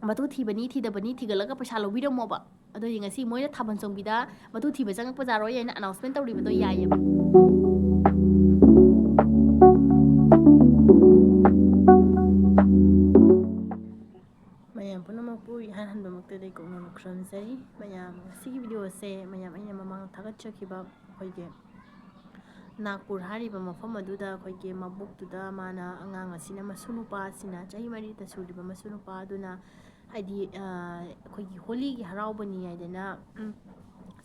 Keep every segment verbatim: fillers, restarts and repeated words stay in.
ꯃꯇꯨ ꯊꯤꯕꯅꯤ ꯊꯤꯗꯕꯅꯤ ꯊꯤꯒꯠꯂꯒ ꯄꯩꯁꯥ ꯂꯧꯕꯤꯔꯝꯃꯣꯕ꯫ ꯑꯗꯨꯗꯤ ꯉꯁꯤ ꯃꯣꯏꯅ ꯊꯥꯕꯜ ꯆꯣꯡꯕꯤꯗ ꯃꯇꯨ ꯊꯤꯕ ꯆꯪꯉꯛꯄ ꯌꯥꯔꯣꯏ ꯍꯥꯏꯅ ꯑꯅꯥꯎꯟꯁꯃꯦꯟ ꯇꯧꯔꯤꯕꯗꯣ ꯌꯥꯏꯌꯦꯕ꯫ ꯃꯌꯥꯝ ꯄꯨꯝꯅꯃꯛꯄꯨ ꯏꯍꯥꯟ ꯍꯥꯟꯕꯃꯛꯇꯗꯤ ꯀꯣꯛꯅ ꯈꯨꯔꯨꯝꯖꯔꯤ꯫ ꯃꯌꯥꯝ, ꯉꯁꯤꯒꯤ ꯚꯤꯗꯤꯑꯣꯁꯦ ꯃꯌꯥꯝ ꯑꯩꯅ ꯃꯃꯥꯡꯗ ꯊꯥꯒꯠꯆꯈꯤꯕ ꯑꯩꯈꯣꯏꯒꯤ ꯅꯥꯒꯄꯨꯔ ꯍꯥꯏꯔꯤꯕ ꯃꯐꯝ ꯑꯗꯨꯗ ꯑꯩꯈꯣꯏꯒꯤ ꯃꯕꯣꯛꯇꯨꯗ ꯃꯥꯅ, ꯑꯉꯥꯡ ꯑꯁꯤꯅ, ꯃꯁꯨ ꯅꯨꯄꯥ ꯑꯁꯤꯅ, ꯆꯍꯤ ꯃꯔꯤꯗ ꯁꯨꯔꯤꯕ ꯃꯁꯨ ꯅꯨꯄꯥ ꯑꯗꯨꯅ ꯍꯥꯏꯗꯤ ꯑꯩꯈꯣꯏꯒꯤ ꯍꯣꯂꯤꯒꯤ ꯍꯔꯥꯎꯕꯅꯤ ꯍꯥꯏꯗꯅ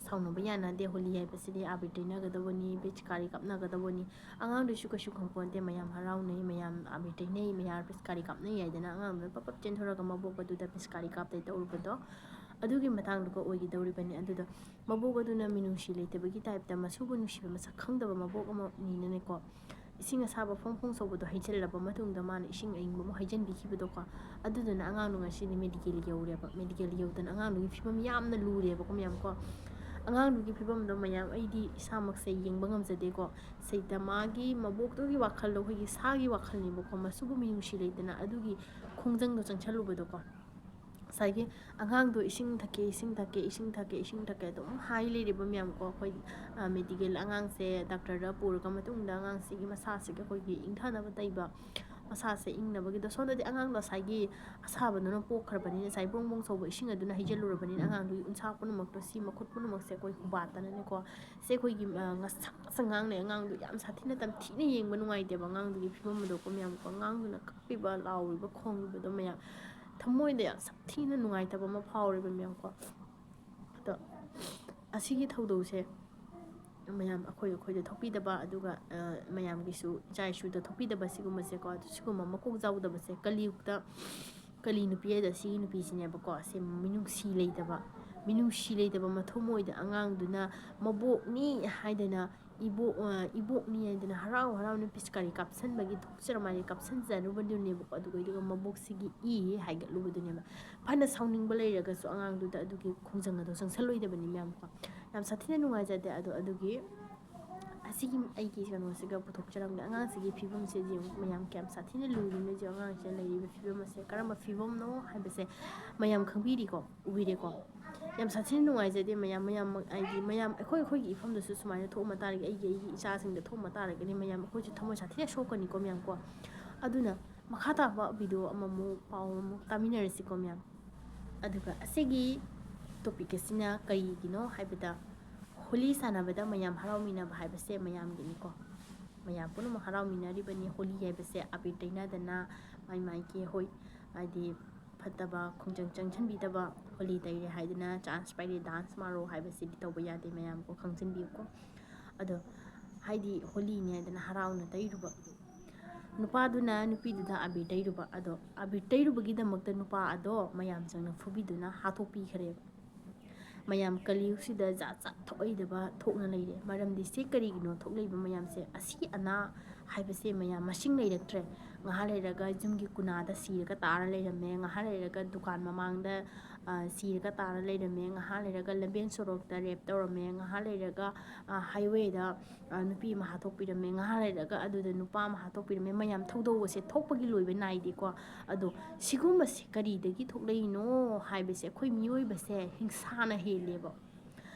ꯁꯥꯎꯅꯕ ꯌꯥꯅꯗꯦ꯫ ꯍꯣꯂꯤ ꯍꯥꯏꯕꯁꯤꯗꯤ ꯑꯕꯤꯔ ꯇꯩꯅꯒꯗꯕꯅꯤ, ꯄꯤꯆꯀꯥꯔꯤ ꯀꯥꯞꯅꯒꯗꯕꯅꯤ꯫ ꯑꯉꯥꯡꯗꯨꯁꯨ ꯀꯩꯁꯨ ꯈꯪꯄꯣꯟꯇꯦ, ꯃꯌꯥꯝ ꯍꯔꯥꯎꯅꯩ, ꯃꯌꯥꯝ ꯑꯕꯤꯔ ꯇꯩꯅꯩ, ꯃꯌꯥꯝ ꯄꯤꯆꯀꯥꯔꯤ ꯀꯥꯞꯅꯩ ꯍꯥꯏꯗꯅ ꯑꯉꯥꯡꯗꯨꯅ ꯄꯞ ꯄꯞ ꯆꯦꯟꯊꯣꯔꯒ ꯃꯕꯣꯛ ꯑꯗꯨꯗ ꯄꯤꯆꯀꯥꯔꯤ ꯀꯥꯞꯇꯦ ꯇꯧꯔꯨꯕꯗꯣ ꯑꯗꯨꯒꯤ ꯃꯇꯥꯡꯗꯨꯒ ꯑꯣꯏꯒꯗꯧꯔꯤꯕꯅꯤ꯫ ꯑꯗꯨꯗ ꯃꯕꯣꯛ ꯑꯗꯨꯅ ꯃꯤꯅꯨꯡꯁꯤ ꯂꯩꯇꯕꯒꯤ ꯇꯥꯏꯞꯇ ꯃꯁꯨꯕꯨ ꯅꯨꯡꯁꯤꯕ ꯃꯁꯛ ꯈꯪꯗꯕ ꯃꯕꯣꯛ ꯑꯃꯅꯤꯅꯅꯦꯀꯣ, ꯏꯁꯤꯡ ꯑꯁꯥꯕ ꯐꯣꯡ ꯐꯣꯡ ꯁꯧꯕꯗꯣ ꯍꯩꯖꯤꯜꯂꯕ ꯃꯇꯨꯡꯗ ꯃꯥꯅ ꯏꯁꯤꯡ ꯑꯏꯪꯕ ꯑꯃꯨꯛ ꯍꯩꯖꯤꯟꯕꯤꯈꯤꯕꯗꯣꯀꯣ꯫ ꯑꯗꯨꯗꯨꯅ ꯑꯉꯥꯡꯗꯣ ꯉꯁꯤꯗꯤ ꯃꯦꯗꯤꯀꯦꯜ ꯌꯧꯔꯦꯕ꯫ ꯃꯦꯗꯤꯀꯦꯜ ꯌꯧꯗꯅ ꯑꯉꯥꯡꯗꯨꯒꯤ ꯐꯤꯕꯝ ꯌꯥꯝꯅ ꯂꯨꯔꯦꯕꯀꯣ ꯃꯌꯥꯝ ꯀꯣ꯫ ꯑꯉꯥꯡꯗꯨꯒꯤ ꯐꯤꯕꯝꯗꯣ ꯃꯌꯥꯝ ꯑꯩꯗꯤ ꯏꯁꯥꯃꯛꯁꯦ ꯌꯦꯡꯕ ꯉꯝꯖꯗꯦꯀꯣ꯫ ꯁꯤꯗ ꯃꯥꯒꯤ ꯃꯕꯣꯛꯇꯨꯒꯤ ꯋꯥꯈꯜꯗꯣ ꯑꯩꯈꯣꯏꯒꯤ ꯁꯥꯒꯤ ꯋꯥꯈꯜꯅꯦꯕꯀꯣ꯫ ꯃꯁꯨꯕꯨ ꯃꯤꯅꯨꯡꯁꯤ ꯂꯩꯇꯅ ꯑꯗꯨꯒꯤ ꯈꯣꯡꯖꯪꯗꯣ ꯆꯪꯁꯜꯂꯨꯕꯗꯣꯀꯣ꯫ ꯉꯁꯥꯏꯒꯤ ꯑꯉꯥꯡꯗꯣ ꯏꯁꯤꯡ ꯊꯛꯀꯦ, ꯏꯁꯤꯡ ꯊꯛꯀꯦ, ꯏꯁꯤꯡ ꯊꯛꯀꯦ, ꯏꯁꯤꯡ ꯊꯛꯀꯦ ꯑꯗꯨꯝ ꯍꯥꯏ ꯂꯩꯔꯤꯕ ꯃꯌꯥꯝ ꯀꯣ꯫ ꯑꯩꯈꯣꯏ ꯃꯦꯗꯤꯀꯦꯜ ꯑꯉꯥꯡꯁꯦ ꯗꯥꯛꯇꯔꯗ ꯄꯨꯔꯒ ꯃꯇꯨꯡꯗ ꯑꯉꯥꯡꯁꯤꯒꯤ ꯃꯁꯥꯁꯤꯒ ꯑꯩꯈꯣꯏꯒꯤ ꯏꯪꯊꯅꯕ ꯇꯩꯕ, ꯃꯁꯥꯁꯦ ꯏꯪꯅꯕꯒꯤꯗꯣ꯫ ꯁꯣꯝꯗꯗꯤ ꯑꯉꯥꯡꯗꯣ ꯉꯁꯥꯏꯒꯤ ꯑꯁꯥꯕꯗꯨꯅ ꯄꯣꯛꯈ꯭ꯔꯕꯅꯤꯅ, ꯉꯁꯥꯏ ꯕ꯭ꯔꯣꯡ ꯕ꯭ꯔꯣꯡ ꯁꯧꯕ ꯏꯁꯤꯡ ꯑꯗꯨꯅ ꯍꯩꯖꯤꯜꯂꯨꯔꯕꯅꯤꯅ ꯑꯉꯥꯡꯗꯨꯒꯤ ꯎꯟꯁꯥ ꯄꯨꯝꯅꯃꯛꯇꯣ, ꯁꯤ ꯃꯈꯨꯠ ꯄꯨꯝꯅꯃꯛꯁꯦ ꯑꯩꯈꯣꯏ ꯍꯨꯕꯥꯠꯇꯅꯅꯦꯀꯣ꯫ ꯁꯦ ꯑꯩꯈꯣꯏꯒꯤ ꯉꯁꯪ ꯉꯁꯪ ꯉꯥꯡꯅꯩ꯫ ꯑꯉꯥꯡꯗꯣ ꯌꯥꯝ ꯁꯥꯊꯤꯅ ꯇꯝꯊꯤꯅ ꯌꯦꯡꯕ ꯅꯨꯡꯉꯥꯏꯇꯦꯕ ꯑꯉꯥꯡꯗꯨꯒꯤ ꯐꯤꯕꯝ ꯑꯗꯣ ꯀꯣ ꯃꯌꯥꯝ ꯀꯣ꯫ ꯑꯉꯥꯡꯗꯨꯅ ꯀꯞꯄꯤꯕ ꯂꯥꯎꯔꯤꯕ ꯈꯣꯡꯉꯤꯕꯗꯣ ꯃꯌꯥꯝ ꯊꯃꯣꯏꯗ ꯌꯥꯝ ꯁꯥꯊꯤꯅ ꯅꯨꯡꯉꯥꯏꯇꯕ ꯑꯃ ꯐꯥꯎꯔꯦꯕ ꯃꯌꯥꯝ ꯀꯣ꯫ ꯑꯗꯣ ꯑꯁꯤꯒꯤ ꯊꯧꯗꯧꯁꯦ ꯃꯌꯥꯝ ꯑꯩꯈꯣꯏ ꯑꯩꯈꯣꯏꯗ ꯊꯣꯛꯄꯤꯗꯕ, ꯑꯗꯨꯒ ꯃꯌꯥꯝꯒꯤꯁꯨ ꯏꯆꯥ ꯏꯁꯨꯗ ꯊꯣꯛꯄꯤꯗꯕ ꯁꯤꯒꯨꯝꯕꯁꯦꯀꯣ꯫ ꯑꯗꯨ ꯁꯤꯒꯨꯝꯕ ꯃꯀꯣꯛ ꯆꯥꯎꯗꯕꯁꯦ ꯀꯂꯤꯌꯨꯒꯇ ꯀꯂꯤ ꯅꯨꯄꯤ ꯍꯥꯏꯗꯣ ꯁꯤꯒꯤ ꯅꯨꯄꯤꯁꯤꯅꯦꯕꯀꯣ꯫ ꯁꯦ ꯃꯤꯅꯨꯡꯁꯤ ꯂꯩꯇꯕ, ꯃꯤꯅꯨꯡꯁꯤ ꯂꯩꯇꯕ ꯃꯊꯃꯣꯏꯗ ꯑꯉꯥꯡꯗꯨꯅ ꯃꯕꯣꯛꯅꯤ ꯍꯥꯏꯗꯅ ꯏꯕꯣꯛ ꯏꯕꯣꯛꯅꯤ ꯍꯥꯏꯗꯅ ꯍꯔꯥꯎ ꯍꯔꯥꯎꯅ ꯄꯤꯆꯀꯥꯔꯤ ꯀꯥꯞꯁꯟꯕꯒꯤ ꯊꯣꯛꯆꯔꯝꯃꯥꯏꯅ ꯀꯥꯞꯁꯟꯖꯔꯨꯕꯗꯨꯅꯦꯕꯀꯣ꯫ ꯑꯗꯨꯒ ꯑꯗꯨꯒ ꯃꯕꯣꯛꯁꯤꯒꯤ ꯏ ꯍꯥꯏꯒꯠꯂꯨꯕꯗꯨꯅꯦꯕ꯫ ꯐꯅ ꯁꯥꯎꯅꯤꯡꯕ ꯂꯩꯔꯒꯁꯨ ꯑꯉꯥꯡꯗꯨꯗ ꯑꯗꯨꯒꯤ ꯈꯣꯡꯖꯪ ꯑꯗꯣ ꯆꯪꯁꯜꯂꯣꯏꯗꯕꯅꯤ ꯃꯌꯥꯝꯀꯣ꯫ ꯌꯥꯝ ꯁꯥꯊꯤꯅ ꯅꯨꯡꯉꯥꯏꯖꯗꯦ꯫ ꯑꯗꯣ ꯑꯗꯨꯒꯤ ꯑꯁꯤꯒꯤ ꯑꯩꯒꯤ ꯀꯩꯅꯣꯁꯤꯒ ꯄꯨꯊꯣꯛꯆꯔꯝꯒꯦ꯫ ꯑꯉꯥꯡꯁꯤꯒꯤ ꯐꯤꯕꯝꯁꯦ ꯌꯦꯡꯉꯨ ꯃꯌꯥꯝ, ꯀꯌꯥꯝ ꯁꯥꯊꯤꯅ ꯂꯨꯔꯤꯅꯣ ꯌꯦꯡꯉꯨ꯫ ꯑꯉꯥꯡꯁꯤꯅ ꯂꯩꯔꯤꯕ ꯐꯤꯕꯝ ꯑꯁꯦ ꯀꯔꯝꯕ ꯐꯤꯕꯝꯅꯣ ꯍꯥꯏꯕꯁꯦ ꯃꯌꯥꯝ ꯈꯪꯕꯤꯔꯤꯀꯣ, ꯎꯕꯤꯔꯦꯀꯣ꯫ ꯌꯥꯝ ꯁꯥꯊꯤꯅ ꯅꯨꯡꯉꯥꯏꯖꯗꯦ ꯃꯌꯥꯝ꯫ ꯃꯌꯥꯝ, ꯍꯥꯏꯗꯤ ꯃꯌꯥꯝ ꯑꯩꯈꯣꯏ ꯑꯩꯈꯣꯏꯒꯤ ꯏꯐꯝꯗꯁꯨ ꯁꯨꯃꯥꯏꯅ ꯊꯣꯛꯑꯝꯕ ꯇꯥꯔꯒꯗꯤ, ꯑꯩꯒꯤ ꯑꯩꯒꯤ ꯏꯆꯥꯁꯤꯡꯗ ꯊꯣꯛꯑꯝꯕ ꯇꯥꯔꯒꯗꯤ ꯃꯌꯥꯝ ꯑꯩꯈꯣꯏꯁꯨ ꯊꯃꯣꯏ ꯁꯥꯊꯤꯅ ꯁꯣꯛꯀꯅꯤꯀꯣ ꯃꯌꯥꯝ ꯀꯣ꯫ ꯑꯗꯨꯅ ꯃꯈꯥ ꯇꯥꯕ video ꯑꯃꯃꯨꯛ, ꯄꯥꯎ ꯑꯃꯃꯨꯛ ꯇꯥꯃꯤꯟꯅꯔꯁꯤꯀꯣ ꯃꯌꯥꯝ꯫ ꯑꯗꯨꯒ ꯑꯁꯤꯒꯤ topic ꯑꯁꯤꯅ ꯀꯔꯤꯒꯤꯅꯣ ꯍꯥꯏꯕꯗ, ꯍꯣꯂꯤ ꯁꯥꯟꯅꯕꯗ ꯃꯌꯥꯝ ꯍꯔꯥꯎꯃꯤꯟꯅꯕ ꯍꯥꯏꯕꯁꯦ ꯃꯌꯥꯝꯒꯤꯅꯤꯀꯣ꯫ ꯃꯌꯥꯝ ꯄꯨꯝꯅꯃꯛ ꯍꯔꯥꯎꯃꯤꯟꯅꯔꯤꯕꯅꯤ꯫ ꯍꯣꯂꯤ ꯍꯥꯏꯕꯁꯦ ꯑꯕꯤꯔ ꯇꯩꯅꯗꯅ ꯃꯥꯏ ꯃꯥꯏꯒꯤ, ꯍꯣꯏ, ꯍꯥꯏꯗꯤ ꯐꯠꯇꯕ ꯈꯣꯡꯖꯪ ꯆꯪꯁꯤꯟꯕꯤꯗꯕ, ꯍꯣꯂꯤ ꯇꯩꯔꯦ ꯍꯥꯏꯗꯅ chance ꯄꯥꯏꯔꯦ dance ꯃꯥꯔꯣ ꯍꯥꯏꯕꯁꯤꯗꯤ ꯇꯧꯕ ꯌꯥꯗꯦ ꯃꯌꯥꯝ ꯀꯣ, ꯈꯪꯖꯤꯟꯕꯤꯌꯨꯀꯣ꯫ ꯑꯗꯣ ꯍꯥꯏꯗꯤ ꯍꯣꯂꯤꯅꯤ ꯍꯥꯏꯗꯅ ꯍꯔꯥꯎꯅ ꯇꯩꯔꯨꯕ, ꯅꯨꯄꯥꯗꯨꯅ ꯅꯨꯄꯤꯗꯨꯗ ꯑꯕꯤꯔ ꯇꯩꯔꯨꯕ, ꯑꯗꯣ ꯑꯕꯤꯔ ꯇꯩꯔꯨꯕꯒꯤꯗꯃꯛꯇ ꯅꯨꯄꯥ ꯑꯗꯣ ꯃꯌꯥꯝ ꯆꯪꯅ ꯐꯨꯕꯤꯗꯨꯅ ꯍꯥꯠꯇꯣꯛꯄꯤꯈ꯭ꯔꯦꯕ꯫ ꯃꯌꯥꯝ ꯀꯂꯤꯌꯨꯒꯁꯤꯗ ꯖꯥꯠ ꯖꯥꯠ ꯊꯣꯛꯑꯣꯏꯗꯕ ꯊꯣꯛꯅ ꯂꯩꯔꯦ꯫ ꯃꯔꯝꯗꯤ ꯁꯤ ꯀꯔꯤꯒꯤꯅꯣ ꯊꯣꯛꯂꯛꯏꯕ ꯃꯌꯥꯝꯁꯦ? ꯑꯁꯤ ꯑꯅꯥ ꯍꯥꯏꯕꯁꯦ ꯃꯌꯥꯝ ꯃꯁꯤꯡ ꯂꯩꯔꯛꯇ꯭ꯔꯦ꯫ ꯉꯥꯏꯍꯥꯛ ꯂꯩꯔꯒ ꯌꯨꯝꯒꯤ ꯀꯨꯅꯥꯗ ꯁꯤꯔꯒ ꯇꯥꯔ ꯂꯩꯔꯝꯃꯦ, ꯉꯥꯏꯍꯥꯛ ꯂꯩꯔꯒ ꯗꯨꯀꯥꯟ ꯃꯃꯥꯡꯗ, ꯑ, ꯁꯤꯔꯒ ꯇꯥꯔ ꯂꯩꯔꯝꯃꯦ, ꯉꯥꯏꯍꯥꯛ ꯂꯩꯔꯒ ꯂꯝꯕꯦꯟ ꯁꯣꯔꯣꯛꯇ rape ꯇꯧꯔꯝꯃꯦ, ꯉꯥꯏꯍꯥꯛ ꯂꯩꯔꯒ, ꯑ, highwayꯗ, ꯑ, ꯅꯨꯄꯤ ꯑꯃ ꯍꯥꯠꯇꯣꯛꯄꯤꯔꯝꯃꯦ, ꯉꯥꯏꯍꯥꯛ ꯂꯩꯔꯒ ꯑꯗꯨꯗ ꯅꯨꯄꯥ ꯑꯃ ꯍꯥꯠꯇꯣꯛꯄꯤꯔꯝꯃꯦ꯫ ꯃꯌꯥꯝ ꯊꯧꯗꯣꯛ ꯑꯁꯦ ꯊꯣꯛꯄꯒꯤ ꯂꯣꯏꯕ ꯅꯥꯏꯗꯦꯀꯣ꯫ ꯑꯗꯣ ꯁꯤꯒꯨꯝꯕꯁꯦ ꯀꯔꯤꯗꯒꯤ ꯊꯣꯛꯂꯛꯏꯅꯣ ꯍꯥꯏꯕꯁꯦ ꯑꯩꯈꯣꯏ ꯃꯤꯑꯣꯏꯕꯁꯦ ꯍꯤꯡꯁꯥꯅ ꯍꯦꯜꯂꯦꯕ꯫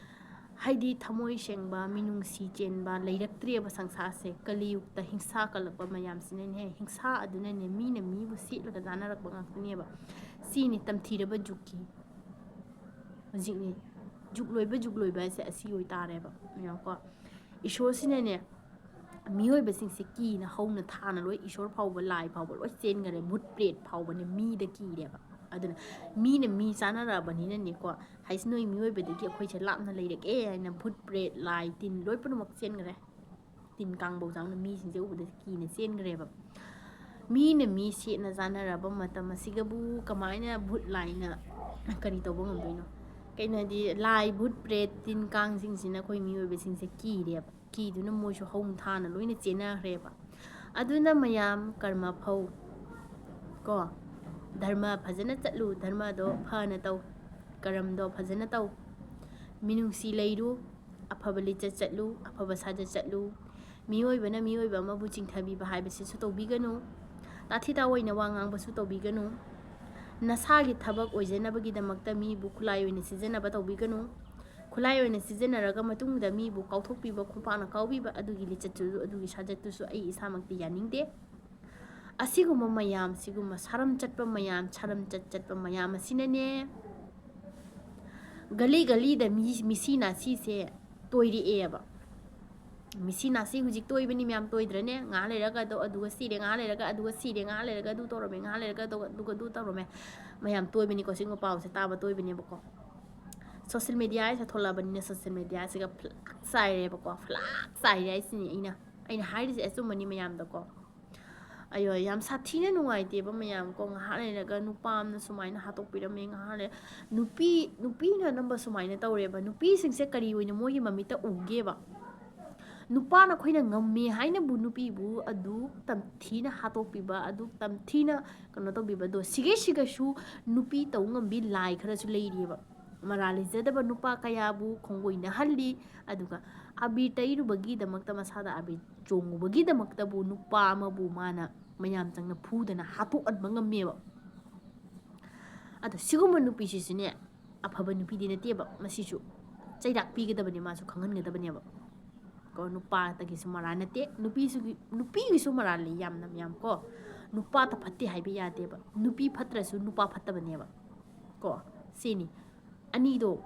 ꯍꯥꯏꯗꯤ ꯊꯃꯣꯏ ꯁꯦꯡꯕ, ꯃꯤꯅꯨꯡꯁꯤ ꯆꯦꯟꯕ ꯂꯩꯔꯛꯇ꯭ꯔꯦꯕ ꯁꯪꯁꯥꯔꯁꯦ꯫ ꯀꯂꯤꯌꯨꯒꯇ ꯍꯤꯡꯁꯥ ꯀꯜꯂꯛꯄ ꯃꯌꯥꯝꯁꯤꯅꯅꯦ, ꯍꯤꯡꯁꯥ ꯑꯗꯨꯅꯅꯦ ꯃꯤꯅ ꯃꯤꯕꯨ ꯁꯦꯠꯂꯒ ꯆꯥꯅꯔꯛꯄ ꯉꯥꯛꯇꯅꯦꯕ꯫ ꯁꯤꯅꯤ ꯇꯝꯊꯤꯔꯕ ꯖꯨꯒꯀꯤ ꯍꯧꯖꯤꯛꯅꯤ꯫ ꯖꯨꯒ ꯂꯣꯏꯕ, ꯖꯨꯒ ꯂꯣꯏꯕ ꯍꯥꯏꯁꯦ ꯑꯁꯤ ꯑꯣꯏꯇꯥꯔꯦꯕ꯫ ꯌꯦꯡꯉꯣꯀꯣ, ꯏꯁꯣꯔꯁꯤꯅꯅꯦ ꯃꯤꯑꯣꯏꯕꯁꯤꯡꯁꯦ ꯀꯤꯅ ꯍꯧꯅ ꯊꯥꯅ ꯂꯣꯏ, ꯏꯁꯣꯔ ꯐꯥꯎꯕ, ꯂꯥꯏ ꯐꯥꯎꯕ ꯂꯣꯏ ꯆꯦꯟꯈꯔꯦ꯫ ꯚꯨꯠ ꯄ꯭ꯔꯦꯠ ꯐꯥꯎꯕꯅꯦ ꯃꯤꯗ ꯀꯤꯔꯦꯕ꯫ ꯑꯗꯨꯅ ꯃꯤꯅ ꯃꯤ ꯆꯥꯅꯔꯛꯑꯕꯅꯤꯅꯅꯦꯀꯣ, ꯍꯥꯏꯁꯤ ꯅꯣꯏ ꯃꯤꯑꯣꯏꯕꯗꯒꯤ ꯑꯩꯈꯣꯏꯁꯦ ꯂꯥꯞꯅ ꯂꯩꯔꯒꯦ ꯍꯥꯏꯅ ꯚꯨꯠ ꯄ꯭ꯔꯦꯠ ꯂꯥꯏ ꯇꯤꯟ ꯂꯣꯏ ꯄꯨꯝꯅꯃꯛ ꯆꯦꯟꯈꯔꯦ꯫ ꯇꯤꯟ ꯀꯥꯡꯕꯧ ꯆꯥꯡꯅ ꯃꯤꯁꯤꯡꯁꯦ ꯎꯕꯗ ꯀꯤꯅ ꯆꯦꯟꯈ꯭ꯔꯦꯕ꯫ ꯃꯤꯅ ꯃꯤ ꯁꯦꯠꯅ ꯆꯥꯅꯔꯕ ꯃꯇꯝ ꯑꯁꯤꯒꯕꯨ ꯀꯃꯥꯏꯅ ꯚꯨꯠ ꯂꯥꯏꯅ ꯀꯔꯤ ꯇꯧꯕ ꯉꯝꯗꯣꯏꯅꯣ? ꯀꯩꯅꯣ ꯍꯥꯏꯗꯤ ꯂꯥꯏ, ꯚꯨꯠ, ꯄ꯭ꯔꯦꯠ, ꯇꯤꯟ ꯀꯥꯡꯁꯤꯡꯁꯤꯅ ꯑꯩꯈꯣꯏ ꯃꯤꯑꯣꯏꯕꯁꯤꯡꯁꯦ ꯀꯤꯔꯦꯕ꯫ ꯀꯤꯗꯨꯅ ꯃꯣꯏꯁꯨ ꯍꯧ ꯊꯥꯅ ꯂꯣꯏꯅ ꯆꯦꯟꯅꯈ꯭ꯔꯦꯕ꯫ ꯑꯗꯨꯅ ꯃꯌꯥꯝ ꯀꯔꯃ ꯐꯧ ꯀꯣ, ꯙꯔꯃ ꯐꯖꯅ ꯆꯠꯂꯨ, ꯙꯔꯃꯗꯣ ꯐꯅ ꯇꯧ, ꯀꯔꯝꯗꯣ ꯐꯖꯅ ꯇꯧ, ꯃꯤꯅꯨꯡꯁꯤ ꯂꯩꯔꯨ, ꯑꯐꯕ ꯂꯤꯆꯠ ꯆꯠꯂꯨ, ꯑꯐꯕ ꯁꯥꯖꯠ ꯆꯠꯂꯨ꯫ ꯃꯤꯑꯣꯏꯕꯅ ꯃꯤꯑꯣꯏꯕ ꯑꯃꯕꯨ ꯆꯤꯡꯊꯕꯤꯕ ꯍꯥꯏꯕꯁꯤꯁꯨ ꯇꯧꯕꯤꯒꯅꯨ꯫ ꯇꯥꯊꯤ ꯇꯥꯑꯣꯏꯅ ꯋꯥ ꯉꯥꯡꯕꯁꯨ ꯇꯧꯕꯤꯒꯅꯨ꯫ ꯅꯁꯥꯒꯤ ꯊꯕꯛ ꯑꯣꯏꯖꯅꯕꯒꯤꯗꯃꯛꯇ ꯃꯤꯕꯨ ꯈꯨꯠꯂꯥꯏ ꯑꯣꯏꯅ ꯁꯤꯖꯤꯟꯅꯕ ꯇꯧꯕꯤꯒꯅꯨ꯫ ꯈꯨꯠꯂꯥꯏ ꯑꯣꯏꯅ ꯁꯤꯖꯤꯟꯅꯔꯒ ꯃꯇꯨꯡꯗ ꯃꯤꯕꯨ ꯀꯥꯎꯊꯣꯛꯄꯤꯕ, ꯈꯣꯡꯄꯥꯛꯅ ꯀꯥꯎꯕꯤꯕ, ꯑꯗꯨꯒꯤ ꯂꯤꯆꯠꯇꯨꯁꯨ, ꯑꯗꯨꯒꯤ ꯁꯥꯖꯠꯇꯨꯁꯨ ꯑꯩ ꯏꯁꯥꯃꯛꯇꯤ ꯌꯥꯅꯤꯡꯗꯦ꯫ ꯑꯁꯤꯒꯨꯝꯕ ꯃꯌꯥꯝ, ꯁꯤꯒꯨꯝꯕ ꯁꯥꯔꯝ ꯆꯠꯄ ꯃꯌꯥꯝ, ꯁꯥꯔꯝ ꯆꯠ ꯆꯠꯄ ꯃꯌꯥꯝ ꯑꯁꯤꯅꯅꯦ, ꯒꯂꯤ ꯒꯂꯤꯗ ꯃꯤ, ꯃꯤꯁꯤ ꯅꯥꯁꯤꯁꯦ ꯇꯣꯏꯔꯛꯑꯦꯕ꯫ ꯃꯤꯁꯤ ꯅꯥꯁꯤ ꯍꯧꯖꯤꯛ ꯇꯣꯏꯕꯅꯤ ꯃꯌꯥꯝ, ꯇꯣꯏꯗ꯭ꯔꯅꯦ? ꯉꯥꯏꯍꯥꯛ ꯂꯩꯔꯒ ꯑꯗꯣ, ꯑꯗꯨꯒ ꯁꯤꯔꯦ, ꯉꯥꯏꯍꯥꯛ ꯂꯩꯔꯒ ꯑꯗꯨꯒ ꯁꯤꯔꯦ, ꯉꯥꯏꯍꯥꯛ ꯂꯩꯔꯒ ꯑꯗꯨ ꯇꯧꯔꯝꯃꯦ, ꯉꯥꯏꯍꯥꯛ ꯂꯩꯔꯒ ꯑꯗꯨꯒ, ꯑꯗꯨꯒ ꯑꯗꯨ ꯇꯧꯔꯝꯃꯦ꯫ ꯃꯌꯥꯝ ꯇꯣꯏꯕꯅꯤꯀꯣ, ꯁꯤꯒꯨꯝꯕ ꯄꯥꯎꯁꯦ ꯇꯥꯕ ꯇꯣꯏꯕꯅꯦꯕꯀꯣ꯫ ꯁꯣꯁꯦꯜ ꯃꯦꯗꯤꯌꯥꯁꯤꯗ ꯊꯣꯛꯂꯛꯑꯕꯅꯤꯅ, ꯁꯣꯁꯦꯜ ꯃꯦꯗꯤꯌꯥꯁꯤꯒ ꯐ꯭ꯂꯥꯛ ꯆꯥꯏꯔꯦꯕꯀꯣ, ꯐ꯭ꯂꯥꯛ ꯆꯥꯏꯔꯦ ꯍꯥꯏꯁꯤꯅꯤ ꯑꯩꯅ, ꯑꯩꯅ ꯍꯥꯏꯔꯤꯁꯦ ꯑꯆꯨꯝꯕꯅꯤ ꯃꯌꯥꯝꯗꯀꯣ꯫ ꯑꯌꯣ, ꯌꯥꯝ ꯁꯥꯊꯤꯅ ꯅꯨꯡꯉꯥꯏꯇꯦꯕ ꯃꯌꯥꯝ ꯀꯣ꯫ ꯉꯥꯏꯍꯥꯛ ꯂꯩꯔꯒ ꯅꯨꯄꯥ ꯑꯃꯅ ꯁꯨꯃꯥꯏꯅ ꯍꯥꯠꯇꯣꯛꯄꯤꯔꯝꯃꯦ, ꯉꯥꯏꯍꯥꯛ ꯂꯩꯔ ꯅꯨꯄꯤ, ꯅꯨꯄꯤꯅ ꯑꯅꯝꯕ ꯁꯨꯃꯥꯏꯅ ꯇꯧꯔꯦꯕ꯫ ꯅꯨꯄꯤꯁꯤꯡꯁꯦ ꯀꯔꯤ ꯑꯣꯏꯅ ꯃꯣꯏꯒꯤ ꯃꯃꯤꯠꯇ ꯎꯒꯦꯕ? ꯅꯨꯄꯥꯅ ꯑꯩꯈꯣꯏꯅ ꯉꯝꯃꯦ ꯍꯥꯏꯅꯕꯨ ꯅꯨꯄꯤꯕꯨ ꯑꯗꯨ ꯇꯝꯊꯤꯅ ꯍꯥꯠꯇꯣꯛꯄꯤꯕ, ꯑꯗꯨ ꯇꯝꯊꯤꯅ ꯀꯩꯅꯣ ꯇꯧꯕꯤꯕꯗꯣ, ꯁꯤꯒꯩ ꯁꯤꯒꯁꯨ ꯅꯨꯄꯤ ꯇꯧ ꯉꯝꯕꯤ ꯂꯥꯏ ꯈꯔꯁꯨ ꯂꯩꯔꯤꯑꯕ꯫ ꯃꯔꯥꯜ ꯂꯩꯖꯗꯕ ꯅꯨꯄꯥ ꯀꯌꯥꯕꯨ ꯈꯣꯡꯒꯣꯏꯅꯍꯜꯂꯤ, ꯑꯗꯨꯒ ꯑꯕꯤꯔ ꯇꯩꯔꯨꯕꯒꯤꯗꯃꯛꯇ, ꯃꯁꯥꯗ ꯑꯕꯤꯔ ꯆꯣꯡꯉꯨꯕꯒꯤꯗꯃꯛꯇꯕꯨ ꯅꯨꯄꯥ ꯑꯃꯕꯨ ꯃꯥꯅ ꯃꯌꯥꯝ ꯆꯪꯅ ꯐꯨꯗꯅ ꯍꯥꯠꯇꯣꯛꯍꯟꯕ ꯉꯝꯃꯦꯕ꯫ ꯑꯗꯣ ꯁꯤꯒꯨꯝꯕ ꯅꯨꯄꯤꯁꯤꯁꯨꯅꯦ, ꯑꯐꯕ ꯅꯨꯄꯤꯗꯤ ꯅꯠꯇꯦꯕ꯫ ꯃꯁꯤꯁꯨ ꯆꯩꯔꯥꯛ ꯄꯤꯒꯗꯕꯅꯦ, ꯃꯥꯁꯨ ꯈꯪꯍꯟꯒꯗꯕꯅꯦꯕ ꯀꯣ꯫ ꯅꯨꯄꯥꯗꯒꯤꯁꯨ ꯃꯔꯥꯜ ꯅꯠꯇꯦ, ꯅꯨꯄꯤꯁꯨ, ꯅꯨꯄꯤꯒꯤꯁꯨ ꯃꯔꯥꯜ ꯂꯩ ꯌꯥꯝꯅ ꯃꯌꯥꯝ ꯀꯣ꯫ ꯅꯨꯄꯥꯇ ꯐꯠꯇꯦ ꯍꯥꯏꯕ ꯌꯥꯗꯦꯕ꯫ ꯅꯨꯄꯤ ꯐꯠꯇ꯭ꯔꯁꯨ ꯅꯨꯄꯥ ꯐꯠꯇꯕꯅꯦꯕ ꯀꯣ꯫ ꯁꯤꯅꯤ꯫ ꯑꯅꯤꯗꯣ,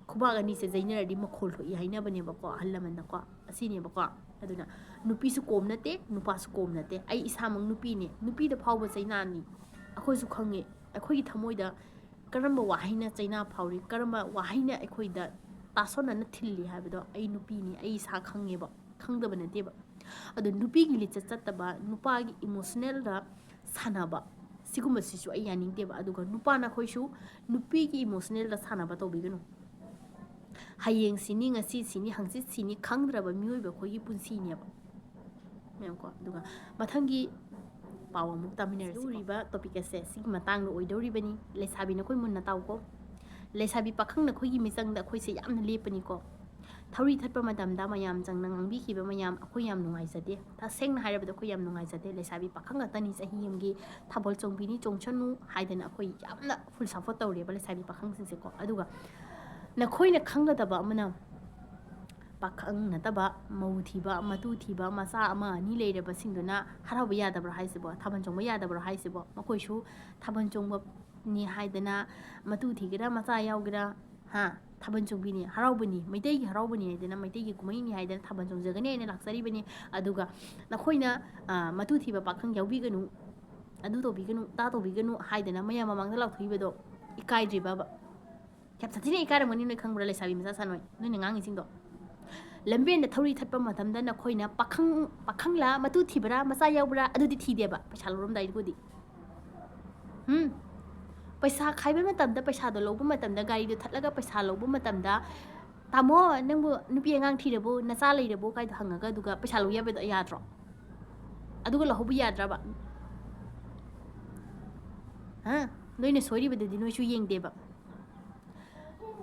ꯈꯨꯕꯥꯛ ꯑꯅꯤꯁꯦ ꯌꯩꯅꯔꯗꯤ ꯃꯈꯣꯜ ꯊꯣꯛꯏ ꯍꯥꯏꯅꯕꯅꯦꯕꯀꯣ, ꯑꯍꯜ ꯂꯃꯟꯅꯀꯣ꯫ ꯑꯁꯤꯅꯦꯕꯀꯣ꯫ ꯑꯗꯨꯅ ꯅꯨꯄꯤꯁꯨ ꯀꯣꯝ ꯅꯠꯇꯦ, ꯅꯨꯄꯥꯁꯨ ꯀꯣꯝ ꯅꯠꯇꯦ꯫ ꯑꯩ ꯏꯁꯥꯃꯛ ꯅꯨꯄꯤꯅꯦ, ꯅꯨꯄꯤꯗ ꯐꯥꯎꯕ ꯆꯩꯅꯥꯅꯤ꯫ ꯑꯩꯈꯣꯏꯁꯨ ꯈꯪꯉꯦ, ꯑꯩꯈꯣꯏꯒꯤ ꯊꯃꯣꯏꯗ ꯀꯔꯝꯕ ꯋꯥꯍꯩꯅ ꯆꯩꯅꯥ ꯐꯥꯎꯔꯤ, ꯀꯔꯝꯕ ꯋꯥꯍꯩꯅ ꯑꯩꯈꯣꯏꯗ ꯇꯥꯁꯣꯟꯅꯅ ꯊꯤꯜꯂꯤ ꯍꯥꯏꯕꯗꯣ ꯑꯩ ꯅꯨꯄꯤꯅꯤ, ꯑꯩ ꯏꯁꯥ ꯈꯪꯉꯦꯕ, ꯈꯪꯗꯕ ꯅꯠꯇꯦꯕ꯫ ꯑꯗꯣ ꯅꯨꯄꯤꯒꯤ ꯂꯤꯆꯠ ꯆꯠꯇꯕ, ꯅꯨꯄꯥꯒꯤ ꯏꯃꯣꯁꯅꯦꯜꯗ ꯁꯥꯟꯅꯕ, ꯁꯤꯒꯨꯝꯕꯁꯤꯁꯨ ꯑꯩ ꯌꯥꯅꯤꯡꯗꯦꯕ꯫ ꯑꯗꯨꯒ ꯅꯨꯄꯥꯅ ꯑꯩꯈꯣꯏꯁꯨ ꯅꯨꯄꯤꯒꯤ ꯏꯃꯣꯁꯅꯦꯜꯗ ꯁꯥꯟꯅꯕ ꯇꯧꯕꯤꯒꯅꯨ꯫ ꯍꯌꯦꯡ ꯁꯤꯅꯤ, ꯉꯁꯤ ꯁꯤꯅꯤ, ꯍꯪꯆꯤꯠ ꯁꯤꯅꯤ ꯈꯪꯗ꯭ꯔꯕ ꯃꯤꯑꯣꯏꯕ ꯑꯩꯈꯣꯏꯒꯤ ꯄꯨꯟꯁꯤꯅꯦꯕ꯫ ꯃꯌꯥꯝꯀꯣ, ꯑꯗꯨꯒ ꯃꯊꯪꯒꯤ ꯄꯥꯎ ꯑꯃꯨꯛ ꯇꯥꯃꯤꯟꯅꯔꯁꯤ꯫ ꯎꯔꯤꯕ ꯇꯣꯄꯤꯛ ꯑꯁꯦ ꯁꯤꯒꯤ ꯃꯇꯥꯡꯗ ꯑꯣꯏꯗꯧꯔꯤꯕꯅꯤ꯫ ꯂꯩꯁꯥꯕꯤ ꯅꯈꯣꯏ ꯃꯨꯟꯅ ꯇꯥꯎꯀꯣ꯫ ꯂꯩꯁꯥꯕꯤ ꯄꯥꯈꯪ ꯅꯈꯣꯏꯒꯤ ꯃꯤꯆꯪꯗ ꯑꯩꯈꯣꯏꯁꯦ ꯌꯥꯝꯅ ꯂꯦꯞꯄꯅꯤꯀꯣ꯫ ꯊꯧꯔꯤ ꯊꯠꯄ ꯃꯇꯝꯗ ꯃꯌꯥꯝ ꯆꯪꯅ ꯉꯥꯡꯕꯤꯈꯤꯕ ꯃꯌꯥꯝ, ꯑꯩꯈꯣꯏ ꯌꯥꯝ ꯅꯨꯡꯉꯥꯏꯖꯗꯦ꯫ ꯇꯁꯦꯡꯅ ꯍꯥꯏꯔꯕꯗ ꯑꯩꯈꯣꯏ ꯌꯥꯝ ꯅꯨꯡꯉꯥꯏꯖꯗꯦ꯫ ꯂꯩꯁꯥꯕꯤ ꯄꯥꯈꯪ ꯉꯥꯛꯇꯅꯤ, ꯆꯍꯤ ꯑꯃꯒꯤ ꯊꯥꯕꯜ ꯆꯣꯡꯕꯤꯅꯤ, ꯆꯣꯡꯁꯅꯨ ꯍꯥꯏꯗꯅ ꯑꯩꯈꯣꯏ ꯌꯥꯝꯅ full support ꯇꯧꯔꯦꯕ ꯂꯩꯁꯥꯕꯤ ꯄꯥꯈꯪꯁꯤꯡꯁꯦꯀꯣ꯫ ꯑꯗꯨꯒ ꯅꯈꯣꯏꯅ ꯈꯪꯒꯗꯕ ꯑꯃꯅ, ꯄꯥꯈꯪ ꯅꯠꯇꯕ ꯃꯧ ꯊꯤꯕ, ꯃꯇꯨ ꯊꯤꯕ, ꯃꯆꯥ ꯑꯃ ꯑꯅꯤ ꯂꯩꯔꯕꯁꯤꯡꯗꯨꯅ ꯍꯔꯥꯎꯕ ꯌꯥꯗꯕ꯭ꯔꯣ ꯍꯥꯏꯁꯤꯕꯣ? ꯊꯥꯕꯜ ꯆꯣꯡꯕ ꯌꯥꯗꯕ꯭ꯔꯣ ꯍꯥꯏꯁꯤꯕꯣ? ꯃꯈꯣꯏꯁꯨ ꯊꯥꯕꯜ ꯆꯣꯡꯕꯅꯤ ꯍꯥꯏꯗꯅ, ꯃꯇꯨ ꯊꯤꯒꯦꯔꯥ ꯃꯆꯥ ꯌꯥꯎꯒꯦꯔꯥ, ꯍꯥ, ꯊꯥꯕꯜ ꯆꯣꯡꯕꯤꯅꯤ, ꯍꯔꯥꯎꯕꯅꯤ, ꯃꯩꯇꯩꯒꯤ ꯍꯔꯥꯎꯕꯅꯤ ꯍꯥꯏꯗꯅ, ꯃꯩꯇꯩꯒꯤ ꯀꯨꯝꯍꯩꯅꯤ ꯍꯥꯏꯗꯅ ꯊꯥꯕꯜ ꯆꯣꯡꯖꯒꯅꯤ ꯍꯥꯏꯅ ꯂꯥꯛꯆꯔꯤꯕꯅꯤ꯫ ꯑꯗꯨꯒ ꯅꯈꯣꯏꯅ, ꯑ, ꯃꯇꯨ ꯊꯤꯕ ꯄꯥꯈꯪ ꯌꯥꯎꯕꯤꯒꯅꯨ, ꯑꯗꯨ ꯇꯧꯕꯤꯒꯅꯨ, ꯇꯥ ꯇꯧꯕꯤꯒꯅꯨ ꯍꯥꯏꯗꯅ ꯃꯌꯥꯝ ꯃꯃꯥꯡꯗ ꯂꯥꯎꯊꯣꯛꯏꯕꯗꯣ ꯏꯀꯥꯏꯗ꯭ꯔꯤꯕꯕ? ꯌꯥꯝ ꯁꯥꯊꯤꯅ ꯏꯀꯥꯏꯔꯝꯒꯅꯤ ꯅꯣꯏ, ꯈꯪꯕ꯭ꯔꯥ? ꯂꯩꯁꯥꯕꯤ ꯃꯆꯥ ꯁꯥ ꯅꯣꯏ, ꯅꯣꯏꯅ ꯉꯥꯡꯉꯤꯁꯤꯡꯗꯣ꯫ ꯂꯝꯕꯦꯟꯗ ꯊꯧꯔꯤ ꯊꯠꯄ ꯃꯇꯝꯗ ꯅꯈꯣꯏꯅ ꯄꯥꯈꯪ, ꯄꯥꯈꯪꯂꯥ, ꯃꯇꯨ ꯊꯤꯕ꯭ꯔꯥ, ꯃꯆꯥ ꯌꯥꯎꯕ꯭ꯔꯥ, ꯑꯗꯨꯗꯤ ꯊꯤꯗꯦꯕ, ꯄꯩꯁꯥ ꯂꯧꯔꯝꯗꯥꯏꯗꯨꯗꯤ꯫ ꯎꯝ? ꯄꯩꯁꯥ ꯈꯥꯏꯕ ꯃꯇꯝꯗ, ꯄꯩꯁꯥꯗꯣ ꯂꯧꯕ ꯃꯇꯝꯗ, ꯒꯥꯔꯤꯗꯣ ꯊꯠꯂꯒ ꯄꯩꯁꯥ ꯂꯧꯕ ꯃꯇꯝꯗ, "ꯇꯥꯃꯣ, ꯅꯪꯕꯨ ꯅꯨꯄꯤ ꯑꯉꯥꯡ ꯊꯤꯔꯕꯣ, ꯅꯆꯥ ꯂꯩꯔꯕꯣ?" ꯀꯥꯏꯗꯣ ꯍꯪꯉꯒ, ꯑꯗꯨꯒ ꯄꯩꯁꯥ ꯂꯧ ꯌꯥꯕꯗꯣ ꯌꯥꯗ꯭ꯔꯣ? ꯑꯗꯨꯒ ꯂꯧꯍꯧꯕ ꯌꯥꯗ꯭ꯔꯕ? ꯍꯥ? ꯅꯣꯏꯅ ꯁꯣꯏꯔꯤꯕꯗꯨꯗꯤ ꯅꯣꯏꯁꯨ ꯌꯦꯡꯗꯦꯕ꯫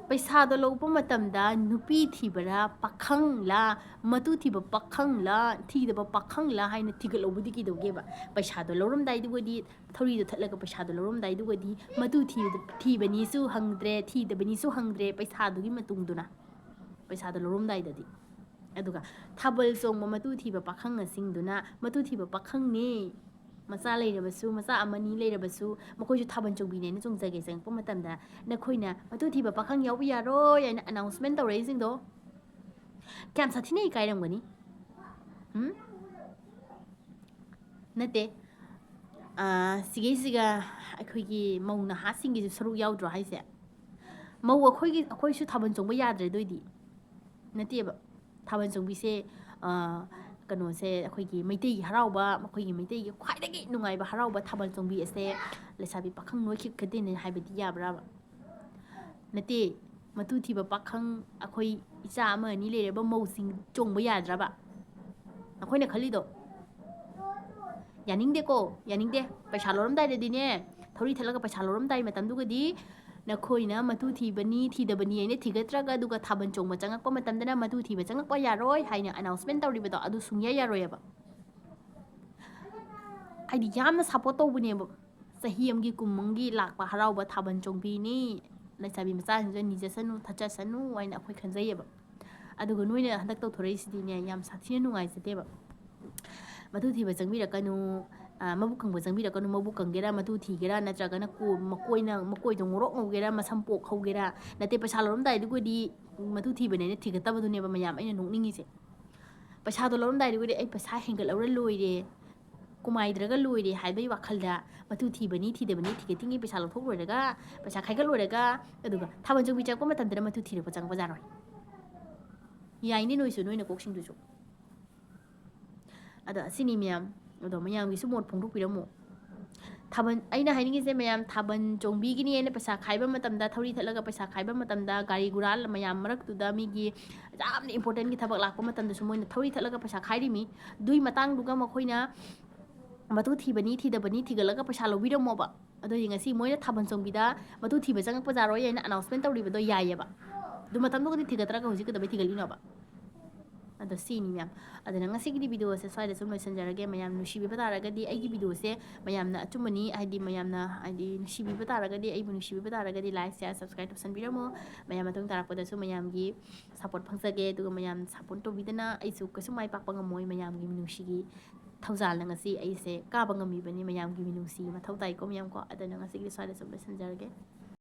ꯄꯩꯁꯥꯗꯣ ꯂꯧꯕ ꯃꯇꯝꯗ ꯅꯨꯄꯤ ꯊꯤꯕꯔꯥ, ꯄꯥꯈꯪꯂꯥ, ꯃꯇꯨ ꯊꯤꯕ ꯄꯥꯈꯪꯂꯥ, ꯊꯤꯗꯕ ꯄꯥꯈꯪꯂꯥ ꯍꯥꯏꯅ ꯊꯤꯒꯠꯂꯧꯕꯗꯤ ꯀꯩꯗꯧꯒꯦꯕ? ꯄꯩꯁꯥꯗꯣ ꯂꯧꯔꯝꯗꯥꯏꯗꯨꯒꯗꯤ, ꯊꯧꯔꯤꯗꯣ ꯊꯠꯂꯒ ꯄꯩꯁꯥꯗꯣ ꯂꯧꯔꯝꯗꯥꯏꯗꯨꯒꯗꯤ, ꯃꯇꯨ ꯊꯤꯕꯗ-, ꯊꯤꯕꯅꯤꯁꯨ ꯍꯪꯗ꯭ꯔꯦ, ꯊꯤꯗꯕꯅꯤꯁꯨ ꯍꯪꯗ꯭ꯔꯦ, ꯄꯩꯁꯥꯗꯨꯒꯤ ꯃꯇꯨꯡꯗꯨꯅ ꯄꯩꯁꯥꯗꯣ ꯂꯧꯔꯝꯗꯥꯏꯗꯗꯤ꯫ ꯑꯗꯨꯒ ꯊꯥꯕꯜ ꯆꯣꯡꯕ ꯃꯇꯨ ꯊꯤꯕ ꯄꯥꯈꯪ ꯑꯁꯤꯡꯗꯨꯅ, "ꯃꯇꯨ ꯊꯤꯕ ꯄꯥꯈꯪꯅꯤ, ꯃꯆꯥ ꯂꯩꯔꯕꯁꯨ, ꯃꯆꯥ ꯑꯃꯅꯤ ꯂꯩꯔꯕꯁꯨ, ꯃꯈꯣꯏꯁꯨ ꯊꯥꯕꯜ ꯆꯣꯡꯕꯤꯅꯦꯅ ꯆꯣꯡꯖꯒꯦ ꯆꯪꯉꯛꯄ ꯃꯇꯝꯗ ꯅꯈꯣꯏꯅ ꯃꯇꯨ ꯊꯤꯕ ꯄꯥꯈꯪ ꯌꯥꯎꯕ ꯌꯥꯔꯣꯏ" ꯍꯥꯏꯅ announcement ꯇꯧꯔꯛꯏꯁꯤꯡꯗꯣ ꯀꯌꯥꯝ ꯁꯥꯊꯤꯅ ꯏꯀꯥꯏꯔꯝꯒꯅꯤ? ꯎꯝ? ꯅꯠꯇꯦ꯫ ꯑꯥ, ꯁꯤꯒꯩꯁꯤꯒ ꯑꯩꯈꯣꯏꯒꯤ ꯃꯧ ꯅꯍꯥꯁꯤꯡꯒꯤꯁꯨ ꯁꯔꯨꯛ ꯌꯥꯎꯗ꯭ꯔꯣ ꯍꯥꯏꯁꯦ? ꯃꯧ ꯑꯩꯈꯣꯏꯒꯤ, ꯑꯩꯈꯣꯏꯁꯨ ꯊꯥꯕꯜ ꯆꯣꯡꯕ ꯌꯥꯗ꯭ꯔꯦ ꯑꯗꯨꯏꯗꯤ? ꯅꯠꯇꯦꯕ꯫ ꯊꯥꯕꯜ ꯆꯣꯡꯕꯤꯁꯦ, ꯑꯥ, ꯀꯩꯅꯣꯁꯦ, ꯑꯩꯈꯣꯏꯒꯤ ꯃꯩꯇꯩꯒꯤ ꯍꯔꯥꯎꯕ, ꯑꯩꯈꯣꯏꯒꯤ ꯃꯩꯇꯩꯒꯤ ꯈ꯭ꯋꯥꯏꯗꯒꯤ ꯅꯨꯡꯉꯥꯏꯕ ꯍꯔꯥꯎꯕ ꯊꯥꯕꯜ ꯆꯣꯡꯕꯤ ꯑꯁꯦ ꯂꯩꯁꯥꯕꯤ ꯄꯥꯈꯪ ꯅꯣꯏꯈꯤꯛ ꯈꯛꯇꯅꯦ ꯍꯥꯏꯕꯗꯤ ꯌꯥꯕ꯭ꯔꯥꯕ? ꯅꯠꯇꯦ, ꯃꯇꯨ ꯊꯤꯕ ꯄꯥꯈꯪ, ꯑꯩꯈꯣꯏ ꯏꯆꯥ ꯑꯃ ꯑꯅꯤ ꯂꯩꯔꯕ ꯃꯧꯁꯤꯡ ꯆꯣꯡꯕ ꯌꯥꯗ꯭ꯔꯕ? ꯅꯈꯣꯏꯅ ꯈꯜꯂꯤꯗꯣ? ꯌꯥꯅꯤꯡꯗꯦꯀꯣ, ꯌꯥꯅꯤꯡꯗꯦ꯫ ꯄꯩꯁꯥ ꯂꯧꯔꯝꯗꯥꯏꯗꯗꯤꯅꯦ, ꯊꯧꯔꯤ ꯊꯠꯂꯒ ꯄꯩꯁꯥ ꯂꯧꯔꯝꯗꯥꯏ ꯃꯇꯝꯗꯨꯒꯗꯤ ꯅꯈꯣꯏꯅ ꯃꯇꯨ ꯊꯤꯕꯅꯤ ꯊꯤꯗꯕꯅꯤ ꯍꯥꯏꯅ ꯊꯤꯒꯠꯇ꯭ꯔꯒ ꯑꯗꯨꯒ ꯊꯥꯕꯜ ꯆꯣꯡꯕ ꯆꯪꯉꯛꯄ ꯃꯇꯝꯗꯅ ꯃꯇꯨ ꯊꯤꯕ ꯆꯪꯉꯛꯄ ꯌꯥꯔꯣꯏ ꯍꯥꯏꯅ ꯑꯅꯥꯎꯟꯁꯃꯦꯟ ꯇꯧꯔꯤꯕꯗꯣ ꯑꯗꯨ ꯁꯨꯡꯌꯥ ꯌꯥꯔꯣꯏꯑꯕ꯫ ꯍꯥꯏꯗꯤ ꯌꯥꯝꯅ ꯁꯞꯄꯣꯔꯠ ꯇꯧꯕꯅꯦꯕ꯫ ꯆꯍꯤ ꯑꯃꯒꯤ ꯀꯨꯝ ꯑꯃꯒꯤ ꯂꯥꯛꯄ ꯍꯔꯥꯎꯕ ꯊꯥꯕꯜ ꯆꯣꯡꯕꯤꯅꯤ, ꯂꯩꯁꯥꯕꯤ ꯃꯆꯥꯁꯤꯡꯁꯨ ꯅꯤꯖꯁꯅꯨ ꯊꯠꯆꯁꯅꯨ ꯍꯥꯏꯅ ꯑꯩꯈꯣꯏ ꯈꯟꯖꯩꯌꯦꯕ꯫ ꯑꯗꯨꯒ ꯅꯣꯏꯅ ꯍꯟꯗꯛ ꯇꯧꯊꯣꯔꯛꯏꯁꯤꯗꯤꯅꯦ ꯌꯥꯝ ꯁꯥꯊꯤꯅ ꯅꯨꯡꯉꯥꯏꯖꯗꯦꯕ꯫ ꯃꯇꯨ ꯊꯤꯕ ꯆꯪꯕꯤꯔꯛꯀꯅꯨ, ꯃꯕꯨꯛ ꯀꯪꯕ ꯆꯪꯕꯤꯔꯛꯀꯅꯨ, ꯃꯕꯨꯛ ꯀꯪꯒꯦꯔꯥ ꯃꯇꯨ ꯊꯤꯒꯦꯔꯥ ꯅꯠꯇ꯭ꯔꯒꯅ ꯃꯀꯣꯏꯅ ꯃꯀꯣꯏꯗꯣ ꯉꯣꯔꯣꯛ ꯉꯧꯒꯦꯔꯥ ꯃꯁꯝ ꯄꯣꯛ ꯍꯧꯒꯦꯔꯥ ꯅꯠꯇꯦ, ꯄꯩꯁꯥ ꯂꯧꯔꯝꯗꯥꯏꯗꯨꯒꯗꯤ ꯃꯇꯨ ꯊꯤꯕꯅꯦꯅ ꯊꯤꯒꯠꯇꯕꯗꯨꯅꯦꯕ ꯃꯌꯥꯝ ꯑꯩꯅ ꯅꯣꯛꯅꯤꯡꯉꯤꯁꯦ꯫ ꯄꯩꯁꯥꯗꯣ ꯂꯧꯔꯝꯗꯥꯏꯗꯨꯒꯗꯤ ꯑꯩ ꯄꯩꯁꯥ ꯍꯦꯟꯒꯠꯍꯧꯔ ꯂꯣꯏꯔꯦ, ꯀꯨꯃꯥꯏꯗ꯭ꯔꯒ ꯂꯣꯏꯔꯦ ꯍꯥꯏꯕꯒꯤ ꯋꯥꯈꯜꯗ ꯃꯇꯨ ꯊꯤꯕꯅꯤ ꯊꯤꯗꯕꯅꯤ ꯊꯤꯒꯠꯇꯤꯡꯒꯤ ꯄꯩꯁꯥ ꯂꯧꯊꯣꯛ ꯂꯣꯏꯔꯒ ꯄꯩꯁꯥ ꯈꯥꯏꯒꯠ ꯂꯣꯏꯔꯒ ꯑꯗꯨꯒ ꯊꯥꯕꯜ ꯆꯣꯡꯕꯤ ꯆꯪꯉꯛꯄ ꯃꯇꯝꯗꯅ ꯃꯇꯨ ꯊꯤꯔꯛꯄ ꯆꯪꯉꯛꯄ ꯌꯥꯔꯣꯏ꯫ ꯌꯥꯏꯅꯦ ꯅꯣꯏꯁꯨ, ꯅꯣꯏꯅ ꯀꯣꯛꯁꯤꯡꯗꯨꯁꯨ꯫ ꯑꯗꯣ ꯑꯁꯤꯅꯤ ꯃꯌꯥꯝ꯫ ꯑꯗꯣ ꯃꯌꯥꯝꯒꯤꯁꯨ ꯃꯣꯠ ꯐꯣꯡꯗꯣꯛꯄꯤꯔꯝꯃꯣ꯫ ꯊꯥꯕꯜ, ꯑꯩꯅ ꯍꯥꯏꯅꯤꯡꯉꯤꯁꯦ ꯃꯌꯥꯝ, ꯊꯥꯕꯜ ꯆꯣꯡꯕꯤꯒꯤꯅꯤ ꯍꯥꯏꯅ ꯄꯩꯁꯥ ꯈꯥꯏꯕ ꯃꯇꯝꯗ, ꯊꯧꯔꯤ ꯊꯠꯂꯒ ꯄꯩꯁꯥ ꯈꯥꯏꯕ ꯃꯇꯝꯗ ꯒꯥꯔꯤ ꯒꯨꯔꯥ ꯃꯌꯥꯝ ꯃꯔꯛꯇꯨꯗ ꯃꯤꯒꯤ ꯌꯥꯝꯅ ꯏꯝꯄꯣꯔꯇꯦꯟꯒꯤ ꯊꯕꯛ ꯂꯥꯛꯄ ꯃꯇꯝꯗꯁꯨ ꯃꯣꯏꯅ ꯊꯧꯔꯤ ꯊꯠꯂꯒ ꯄꯩꯁꯥ ꯈꯥꯏꯔꯤꯃꯤ꯫ ꯑꯗꯨꯏ ꯃꯇꯥꯡꯗꯨꯒ ꯃꯈꯣꯏꯅ ꯃꯇꯨ ꯊꯤꯕꯅꯤ ꯊꯤꯗꯕꯅꯤ ꯊꯤꯒꯠꯂꯒ ꯄꯩꯁꯥ ꯂꯧꯕꯤꯔꯝꯃꯣꯕ꯫ ꯑꯗꯨꯗꯤ ꯉꯁꯤ ꯃꯣꯏꯅ ꯊꯥꯕꯜ ꯆꯣꯡꯕꯤꯗ ꯃꯇꯨ ꯊꯤꯕ ꯆꯪꯉꯛꯄ ꯌꯥꯔꯣꯏ ꯍꯥꯏꯅ ꯑꯅꯥꯎꯟꯁꯃꯦꯟ ꯇꯧꯔꯤꯕꯗꯣ ꯌꯥꯏꯌꯦꯕ꯫ ꯑꯗꯨ ꯃꯇꯝꯗꯨꯒꯗꯤ ꯊꯤꯒꯠꯇ꯭ꯔꯒ ꯍꯧꯖꯤꯛ ꯀꯩꯗꯧꯕꯩ ꯊꯤꯒꯠꯂꯤꯅꯣꯕ? ꯑꯗꯣ ꯁꯤꯅꯤ ꯃꯌꯥꯝ꯫ ꯑꯗꯨꯅ ꯉꯁꯤꯒꯤꯗꯤ ꯚꯤꯗꯤꯑꯣꯁꯦ ꯁ꯭ꯋꯥꯏꯗ ꯁꯨꯝ ꯂꯣꯏꯁꯤꯟꯖꯔꯒꯦ꯫ ꯃꯌꯥꯝ ꯅꯨꯡꯁꯤꯕꯤꯕ ꯇꯥꯔꯒꯗꯤ ꯑꯩꯒꯤ ꯚꯤꯗꯤꯑꯣꯁꯦ ꯃꯌꯥꯝꯅ ꯑꯆꯨꯝꯕꯅꯤ, ꯍꯥꯏꯗꯤ ꯃꯌꯥꯝꯅ ꯍꯥꯏꯗꯤ ꯅꯨꯡꯁꯤꯕꯤꯕ ꯇꯥꯔꯒꯗꯤ, ꯑꯩꯕꯨ ꯅꯨꯡꯁꯤꯕꯤꯕ ꯇꯥꯔꯒꯗꯤ like, share, subscribe ꯇꯧꯁꯟꯕꯤꯔꯝꯃꯣ꯫ ꯃꯌꯥꯝ ꯃꯇꯨꯡ ꯇꯥꯔꯛꯄꯗꯁꯨ ꯃꯌꯥꯝꯒꯤ ꯁꯞꯄꯣꯔꯠ ꯐꯪꯖꯒꯦ꯫ ꯑꯗꯨꯒ ꯃꯌꯥꯝ ꯁꯞꯄꯣꯔꯠ ꯇꯧꯕꯤꯗꯅ ꯑꯩꯁꯨ ꯀꯩꯁꯨ ꯃꯥꯏ ꯄꯥꯛꯄ ꯉꯝꯃꯣꯏ꯫ ꯃꯌꯥꯝꯒꯤ ꯃꯤꯅꯨꯡꯁꯤꯒꯤ ꯊꯧꯖꯥꯜꯅ ꯉꯁꯤ ꯑꯩꯁꯦ ꯀꯥꯕ ꯉꯝꯃꯤꯕꯅꯤ꯫ ꯃꯌꯥꯝꯒꯤ ꯃꯤꯅꯨꯡꯁꯤꯒꯤ ꯃꯊꯧ ꯇꯥꯏꯀꯣ ꯃꯌꯥꯝ ꯀꯣ꯫ ꯑꯗꯨꯅ ꯉꯁꯤꯒꯤꯗꯤ ꯁ꯭ꯋꯥꯏꯗ ꯁꯨꯝ ꯂꯣꯏꯁꯤꯟꯖꯔꯒꯦ꯫